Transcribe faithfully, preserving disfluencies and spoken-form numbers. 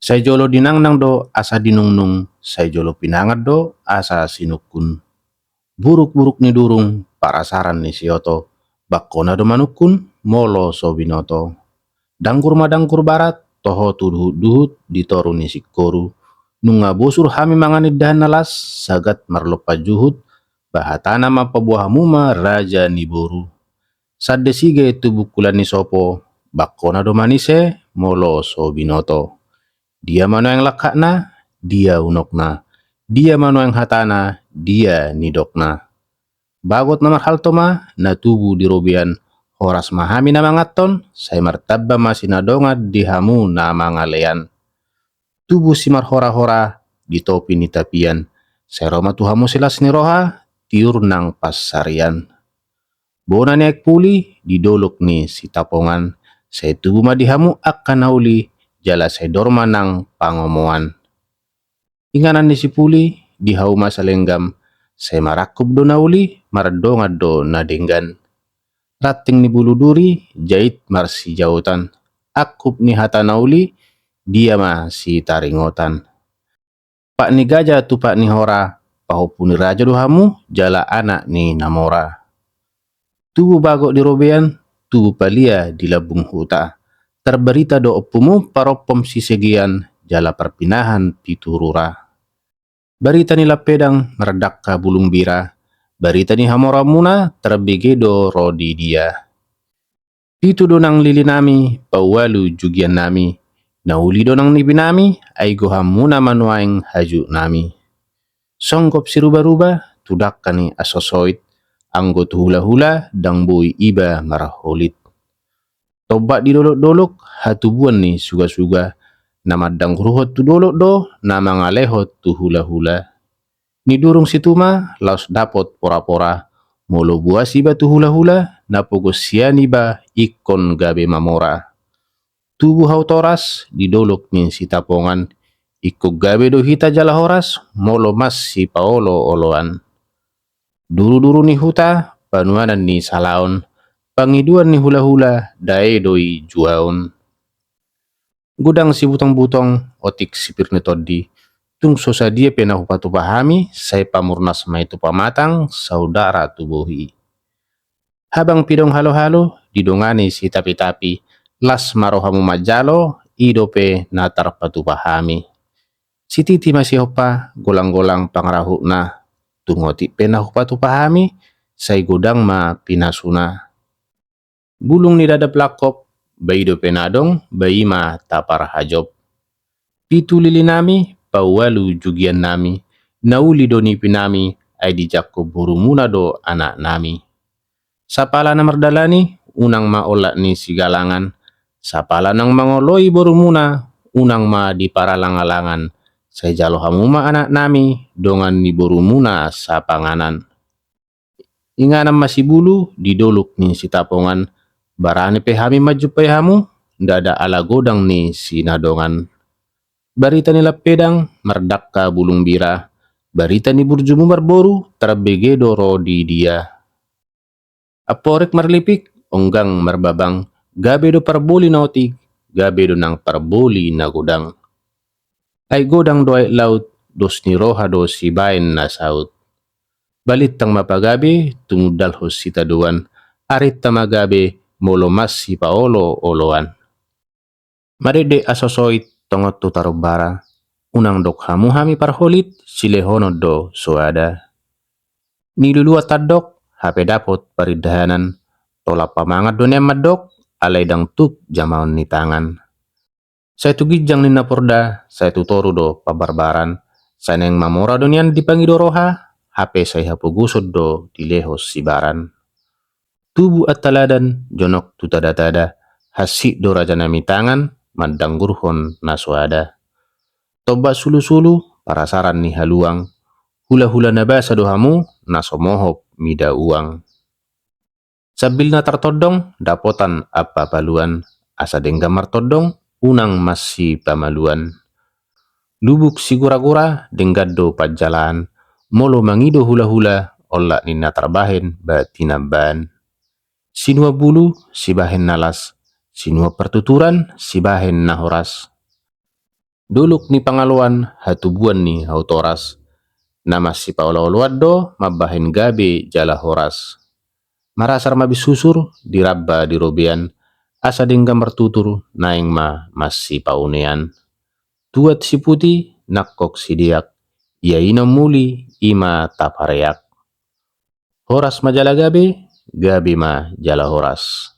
Sai jolo dinangnang do asa dinungnung, sai jolo pinangan do asa sinungkun. Buruk-buruk ni durung, parasaran ni sioto, bangkona do manungkun, molo so binoto. Danggur ma danggur barat, toho tu duhut-duhut, di toru ni singkoru. Nunga bosur hami mangan indahan na las, sagat marlompan juhut, bahatana ma paboa hamu ma raja ni boru. Sande sige tu bungkulan ni sopo, bangkona do manise, molo so binoto. Dia ma nuaeng langkatna, dia unokna. Dia ma nuaeng hatana, dia nidokna. Bagot na marhalto ma, na tubu di robean, horas ma hami na manganhon, sai martamba ma sinadongan di hamu na mangalean. Tubu simarhora-hora, di topi ni tapian, sai ro ma tu hamu silas ni roha, tiur nang pansarian. Bona ni aek puli, di dolok ni Sitapongan, sai tubu ma di hamu angka na uli, jala sai dor ma nang pangomoan. Inganan ni sipuli, di hauma salenggam, sai marangkup do na uli, mardongan do na denggan. Ranting ni bulu duri, jait marsijaotan, angkup ni hata na uli, dia ma sitaringotan. Pat ni gaja tu pat ni hora, pahompu ni raja do hamu, jala anak ni na mora. Tubu bagot di robean, tubu palia di lambung huta. Tarbarita do ompumu, parompom sisegean, jala parpinahan pitu rura. Barita ni lampedang, mardangka bulung bira. Barita ni hamoraonmuna, tarbege do ro di dia. Pitu do nang lilinami, paualu jugiannami. Na uli do nang nipinami, ai gohanmuna ma nuaeng hajutnami. Songgop siruba-ruba, tu dangka ni asosoit, anggo tu hula-hula, ndang boi iba marholit. Tombak di dolok-dolok, hatubuan ni suga-suga, na mandanggurhon tu dolok do, na mangalehon tu hula-hula. Nidurung situma, laos dapot pora-pora, molo buas iba tu hula-hula, na pogos sian iba ingkon gabe mamora. Tubu hau toras, di dolok ni Sitapongan, ingkon gabe do hita jala horas, molo masipaolo-oloan. Duru-duru ni huta, panuanan ni salaon, pangidoan ni hula-hula, dae do i juaon. Godang sibutong-butong, otik sipir ni tondi, tung so sadia pe na hupatupa hami, sai pamurnas ma i tu pamatang, saudara tu bohi. Habang pidong halo-halo, didongani sitapi-tapi, las ma rohamu manjalo, i dope na tarpatupa hami. Sititi ma sihompa, golang-golang pangarahutna, tung otik pe na hupatupa hami, sai godang ma pinasuna. Bulung ni dadap langkop, ba i dope na adong, ba i ma taparhajop. Pitu lilinami, paualu jugiannami, na uli do nipinami, ai dijangkon borumuna do anaknami. Sapala na mardalani, unang ma olat ni sigalangan, sapala naung mangoloi borumuna, unang ma diparalang-alangan, sai jalo hamu ma anaknami, dongan ni borumuna sapanganan. Inganan ma sibulu di dolok ni Sitapongan, barani pe hami manjumpai hamu, ndada ala godang ni sinadongan. Barita ni lampedang, mardangka bulung bira, barita ni burjumu marboru, tarbege do ro di dia. Amporik marlipik, onggang marbabang, gabe do parboli na otik, gabe do nang parboli na godang. Aek godang do aek laut, dos ni roha do sibaen na saut. Balintang ma pagabe, tumundalhon sitadoan, arinta ma gabe, molo masipaolo-oloan. Madekdek asosoit, tongon tu tarumbara, unang dok hamu hami parholit, silehonon do soada. Niluluan tandok, hape dapot parindahanan, tolap pamangan do nian mandok, alai ndang tuk jamaon ni tangan. Sai tu ginjang ninna porda, sai tu toru do pabarbaran, sai naeng mamora do nian dipangido roha, hape sai hapogoson do dilehon sibaran. Tubu antaladan, jonok tu tada-tada, hansit do rajanami tangan, mandanggurhon na soada. Tombak sulu-sulu, parasaran ni haluang, hula-hula na basa do hamu, na so mohop mida uang. Sambil na tartondong, dapotan ampa paluan, asa denggan martondong, unang masipamaluan. Lubuk sigura-gura, denggan do panjalaan, molo mangido hula-hula, olat ni na tarbahen, ba tinambaan. Sinuan bulu, sibahen na las, sinuan partuturan, sibahen na horas. Dolok ni pangaloan hatubuan ni hau toras, na masipaolooloan do mambahen gabe jala horas. Marasar ma binsusur di ramba di robean, asa denggan martutur naeng ma masipaunean. Tuat siputi nangkok sideak, ia inom muli i ma tapareak. Horas ma jala gabe, gabe ma jala horas.